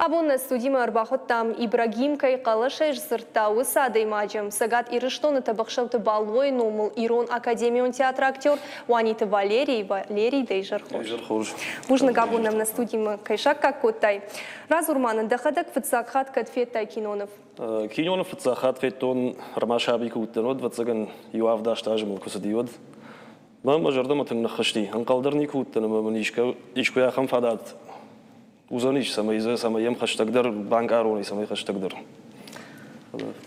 Абон нӕ студимӕ ӕрбахуыдтам, Ибрагим кӕй хъӕлӕсӕй сдзырдта, уыцы адӕймаджы, Цӕгат Ирыстоны Тӕбӕхсӕуты Балойы номыл Ирон академион театры актер Уаниты Валерий. Валерий, дӕ изӕр хорз. Изӕр хорз. Бузныг, абон нӕм нӕ студимӕ кӕй саккаг кодтай. Радзур ма нын, дӕхӕдӕг фыццаг хатт кӕд федтай киноныв? Киноныв фыццаг хатт федтон, ӕрмӕ саби куы уыдтӕн, уӕд, ӕвӕццӕгӕн, иу авд-аст азы мыл куы цыди, уӕд. Мӕ мӕ зӕрдӕмӕ тынг ныххызти. Ӕнхъӕл дӕр никуы уыдтӕн ӕмӕ мын искуы ахӕм фадат уыдзӕнис, цӕмӕй дзы, цӕмӕй йӕм хӕстӕгдӕр банкъарон, цӕмӕй хӕстӕгдӕр.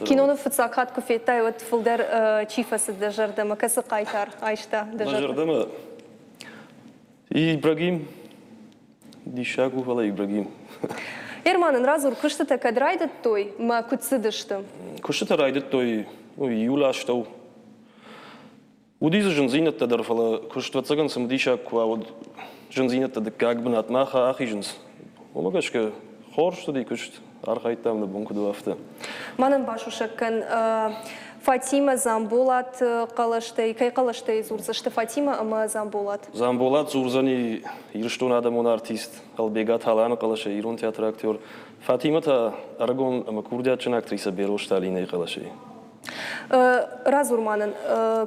Киноныв фыццаг хатт куы федтай, уӕд фылдӕр чи фӕцыд дӕ зӕрдӕмӕ, кӕцы хъайтар айста дӕ зӕрдӕ? Зӕрдӕмӕ Ибрагим. Диссаг у, фӕлӕ Ибрагим. Ерман ын радзур, куыстытӕ кӕд райдыдтой мӕ куыд цыдысты? Куыстытӕ райдыдтой июлы астӕу. Уыди дзы зындзинӕдтӕ дӕр, фӕлӕ куыст, ӕвӕццӕгӕн, цымыдисаг куы уа, уӕд зындзинӕдтӕ дыккаг бынатмӕ ахизынц. Уымӕ гӕсгӕ хорз цыди куыст, архайдтам нӕ бон куыд у, афтӕ. Мӕнӕн басусӕг кӕн, Фатимӕ Дзамболат хъӕлӕстӕй, кӕй хъӕлӕстӕй дзурдзысты Фатимӕ ӕмӕ Дзамболат? Дзамболат дзурдзӕни Ирыстоны адӕмон артист Ӕлбегаты Аланы хъӕлӕсӕй, ирон театры актер. Фатимӕ та ӕрыгон ӕмӕ курдиатджын актрисӕ Берозты Алинӕйы хъӕлӕсӕй. Радзур ма нын,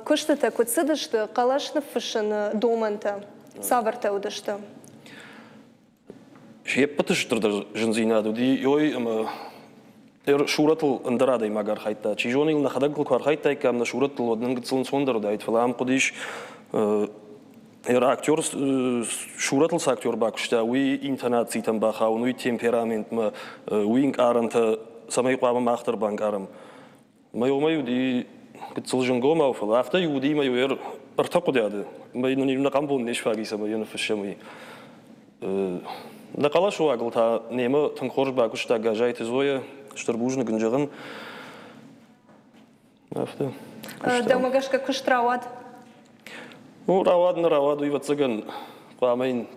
куыстытӕ куыд цыдысты, хъӕлӕс ныффыссыны домӕнтӕ цавӕртӕ уыдысты? Се ппӕты стырдӕр зындзинад уыди ой ӕмӕ сурӕтыл ӕндӕр адӕймаг архайдта. Чи зоны йыл нӕхӕдӕг куы архайдтаиккам нӕ сурӕттыл, уӕд нын гыццыл ӕнцондӕр уыдаид, фӕлӕ ам хъуыдис актер сурӕтыл цы актер бакуыста, уый интонацитӕм бахауын, уый темпераментмӕ, уый ӕнкъарӕнтӕ, цӕмӕй хъуамӕ мах дӕр банкъарӕм. Мӕ уымӕй уыди гыццыл зынгомау, фӕлӕ афтӕ уыди мӕ иу ӕртӕ хъуыдиады. Мӕ нын иу нӕхъӕн бон не сфаг и, цӕмӕй йӕ ныффыссӕм, уый. Нӕ хъӕлӕсыуагыл та немӕ тынг хорз бакуыста Газайты Зоя, стыр бузныг ын зӕгъын. Афтӕ. Дӕумӕ гӕсгӕ куыст рауад? Ну, рауад, нӕ рауад, уый, ӕвӕццӕгӕн, хъуамӕ йын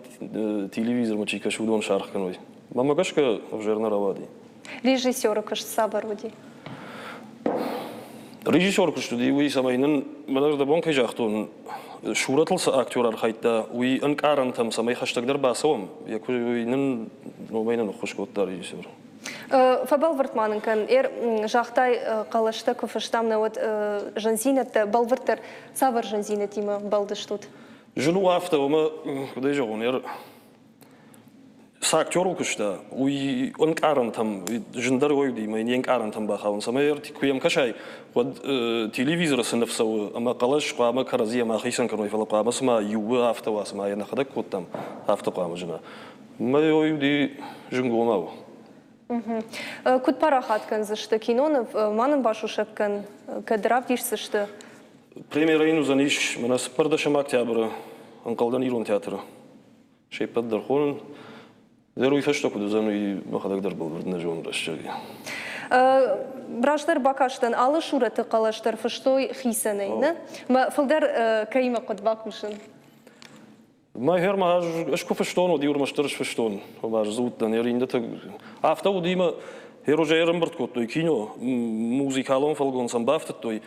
телевизормӕ чи кӕсы, уыдон саргъ кӕной. Мӕнмӕ гӕсгӕ, ӕвзӕр нӕ рауади. Режиссеры куыст цавӕр уыди? Режиссеры куыст уыди уый, цӕмӕй нын, мӕнӕ ӕрдӕбон кӕй загътон, сурӕтыл цы актер архайдта, уый ӕнкъарӕнтӕм цӕмӕй хӕстӕгдӕр бацӕуӕм, уый нын номӕй нын ӕххуыс кодта режиссер. Фӕбӕлвырд ма нын кӕн, загътай, хъӕлӕстӕ куы фыстам, нӕ уӕд зындзинӕдтӕ, бӕлвырддӕр цавӕр зындзинӕдтимӕ бӕлдыстут? Зын у афтӕ, уымӕ, куыдӕй зӕгъон, цы актерыл куыста, уый ӕнкъарӕнтӕм, зындӕр уый уыди, ӕмӕ йын йе нкъарӕнтӕм бахауын. Цӕмӕй куы йӕм кӕсай, уӕд телевизоры цы ныв цӕуы ӕмӕ хъӕлӕс хъуамӕ кӕрӕдзийӕ ма хицӕн кӕной, фӕлӕ хъуамӕ цыма иуы афтӕ уа, цыма йӕ нӕхӕдӕг кодтам, афтӕ хъуамӕ зына. Мӕ уый уыди зынгомау. Куыд парахат кӕндзысты киноныв, ма нын басусӕг кӕн, кӕд равдисдзысты? Премьерӕ йын уыдзӕнис мӕнӕ цыппӕрдӕсӕм октябры ӕнхъӕлдӕн ирон театры. Се ппӕт дӕр хонын. Дӕр уый фӕстӕ куыд уыдзӕн, уый мӕхӕдӕг дӕр бӕлвырд нӕ зонын рӕстӕджы. Раздӕр бакастӕн, алы сурӕты хъӕлӕс дӕр фыстой хицӕнӕй, нӕ? Мӕ фылдӕр кӕимӕ хъуыд бакусын? Мӕ ма ӕз куы фыстон, уӕд иу ӕрмӕстдӕр сфыстон. Ома ӕз дзы уыдтӕн, иннӕтӕ афтӕ уыди ӕмӕ Ерожӕ ӕрӕмбырд кодтой кино, музыкалон фӕлгонц ӕм бафтыдтой.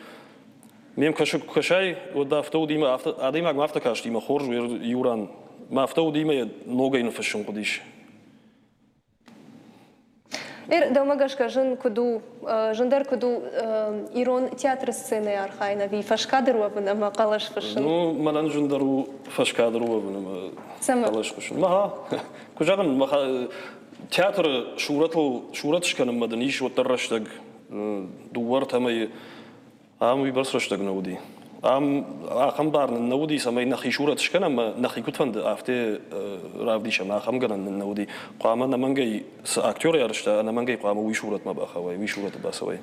Ме мкӕсӕг куы кӕсай, уӕд афтӕ уыди ӕмӕ афтӕ адӕймагмӕ афтӕ касти ӕмӕ хорз у иу ран. Мӕ афтӕ уыди ӕмӕ йӕ ногӕй ныффыссын хъуыдис. Дӕумӕ гӕсгӕ зын куыд у, зындӕр куыд у ирон театры сценӕйы архайын ӕви фӕскадр уӕвын ӕмӕ хъӕлӕс фыссын? Ну, мӕнӕн зындӕр у фӕскадр уӕвын ӕмӕ хъӕлӕс фыссын. Мӕ, куы зӕгъын, театры сурӕтыл сурӕт скӕнынмӕ дын ис уӕддӕр рӕстӕг дыууӕ-ӕртӕ мӕйы. Ам уыйбӕрц рӕстӕг нӕ уыди. Ам ахӕм бар нын нӕ уыди, цӕмӕй нӕхи сурӕт скӕнӕм ӕмӕ нӕхи куыд фӕнды, афтӕ равдисӕм. Ахӕм гӕнӕн нын нӕ уыди. Хъуамӕ ӕнӕмӕнгӕй цы актер ӕрыста, ӕнӕмӕнгӕй хъуамӕ уый сурӕтмӕ бахауай, уый сурӕты бацӕуай.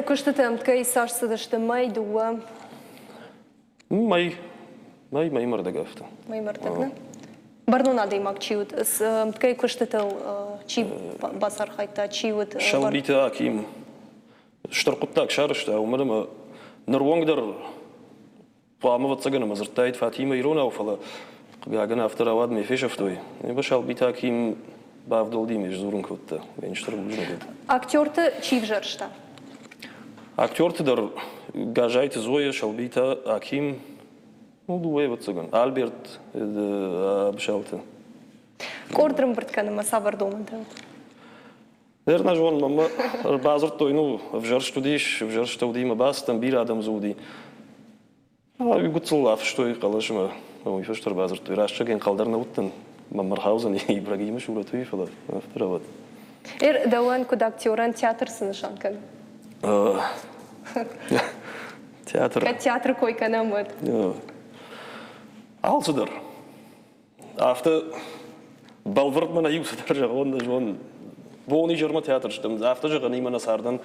Куыстытӕ ӕмткӕй цас цыдысты? Мӕй, дыууӕ? Мӕй. Мӕй, мӕймӕ рдӕг афтӕ. Мӕймӕ рдӕг, нӕ? Бӕрнон адӕймаг чи уыд, ӕмткӕй куыстытыл чи бацархайдта, чи уыд? Сӕлбиты Аким. Стыр хъуыддаг сарӕзта, уымӕн ӕмӕ ныронг дӕр хъуамӕ, ӕвӕццӕгӕн, ӕмӕ дзырдтаид Фатимӕ иронау, фӕлӕ, хъыгагӕн, афтӕ рауад, ме фесӕфтой. Басалбиты Аким бавдӕлди ме сдзурын кодта. Ме стыр бузныг уыд. Актерты чи взӕрста? Актерты дӕр Газайты Зоя, Сӕлбиты Аким, ну, дыууӕ, ӕвӕццӕгӕн, Альберт Абысалты. Къорд ӕрӕмбырд кӕнынмӕ цавӕр домӕнтӕ уыд? Ныр нӕ зонын, мӕнмӕ ӕрбадзырдтой, ну, ӕвзӕрст уыдис, ӕвзӕрст уыди мӕ бацыдтӕн, бирӕ адӕм дзы уыди. Уый гуыццыл афыстой хъӕлӕсмӕ, уый фӕстӕ ӕрбадзырдтой. Раст зӕгъын, ӕнхъӕл нӕ уыдтӕн, мӕм ӕрхаудзӕни Ибрагимы сурӕт уый, фӕлӕ афтӕ рауад. Эр, дӕуӕн куыд актерӕн театр цы нысан кӕны? Театр. Кӕд театры кой кӕнӕм, уӕд. Алцыдӕр. Афтӕ бӕлвырд мӕнӕ иу цыдӕр зӕгъон, нӕ зонын. Бон изӕрмӕ театр стӕм, афтӕ зӕгъӕнимӕ нӕ цардӕн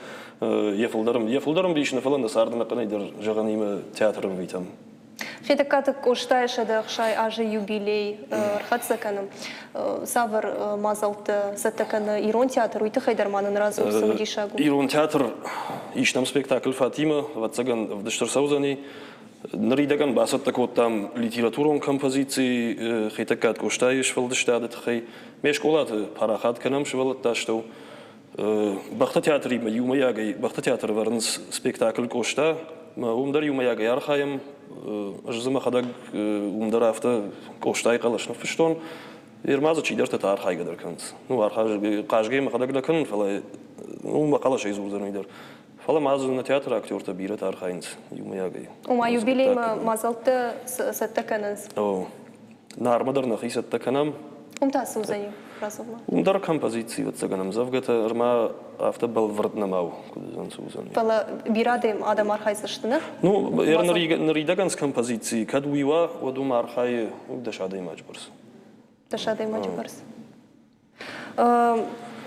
йӕ фылдӕр, йӕ фылдӕр ӕмбис нӕ, фӕлӕ нӕ царды нӕхъӕнӕй дӕр зӕгъӕнимӕ театр ӕрвитӕм. Хетӕгкаты Къостайы 160 азы юбилей ӕрхӕццӕ кӕны. Цавӕр мадзӕлттӕ цӕттӕ кӕны ирон театр, уый тыххӕй дӕр ма нын радзур, цымыдисаг у. Ирон театр ис нӕм спектакль Фатимӕ, ӕвӕццӕгӕн, ӕвдыст ӕрцӕудзӕни. Ныридӕгӕн бацӕттӕ кодтам литературон композици Хетӕгкаты Къостайы сфӕлдыстады тыххӕй. Ме скъолаты парахат кӕнӕм сывӕллӕтты астӕу. Бӕхты театримӕ иумӕйагӕй Бӕхты театры вӕрынц спектакль Къоста. Уым дӕр иумӕйагӕй архайӕм. Ӕз дзы мӕхӕдӕг уым дӕр афтӕ Къостайы хъӕлӕс ныффыстон. Ерма дзы чидӕртӕ та архайгӕ дӕр кӕнынц. Ну, хъазгӕ мӕхӕдӕг нӕ кӕнын, фӕлӕ ну, мӕ хъӕлӕсӕй дзурдзӕн уый дӕр. Фӕлӕ ма дзы нӕ театры актертӕ бирӕтӕ архайынц иумӕйагӕй. Ома юбилеймӕ мадзӕлттӕ цӕттӕ кӕнынц? О, Нармӕ дӕр нӕхи цӕттӕ кӕнӕм. Уым та цы уыдзӕни радзурма? Уым дӕр композици, ӕвӕццӕгӕн, ӕмдзӕвгӕтӕ ӕрмӕ афтӕ бӕлвырд нӕма у, куыд уыдзӕн, цы уыдзӕн. Фӕлӕ бирӕ адӕм, адӕм архайдзысты, нӕ? Ну, ныридӕгӕн цы композици, кӕд уый уа, уӕд уым архайы 10 адӕймаджы бӕрц. 10 адӕймаджы бӕрц.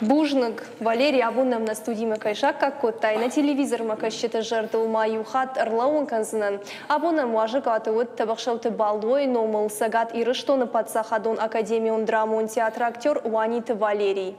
Бузныг, Валерий, абон нӕм нӕ студимӕ кӕй саккаг кодтай, нӕ телевизормӕ кӕсджыты зӕрдыл ма иу хатт ӕрлӕууын кӕндзынӕн. Абон нӕм уазӕгуаты уыд Тӕбӕхсӕуты Балойы номыл Цӕгат Ирыстоны паддзахадон академион драмон театры актер Уаниты Валерий.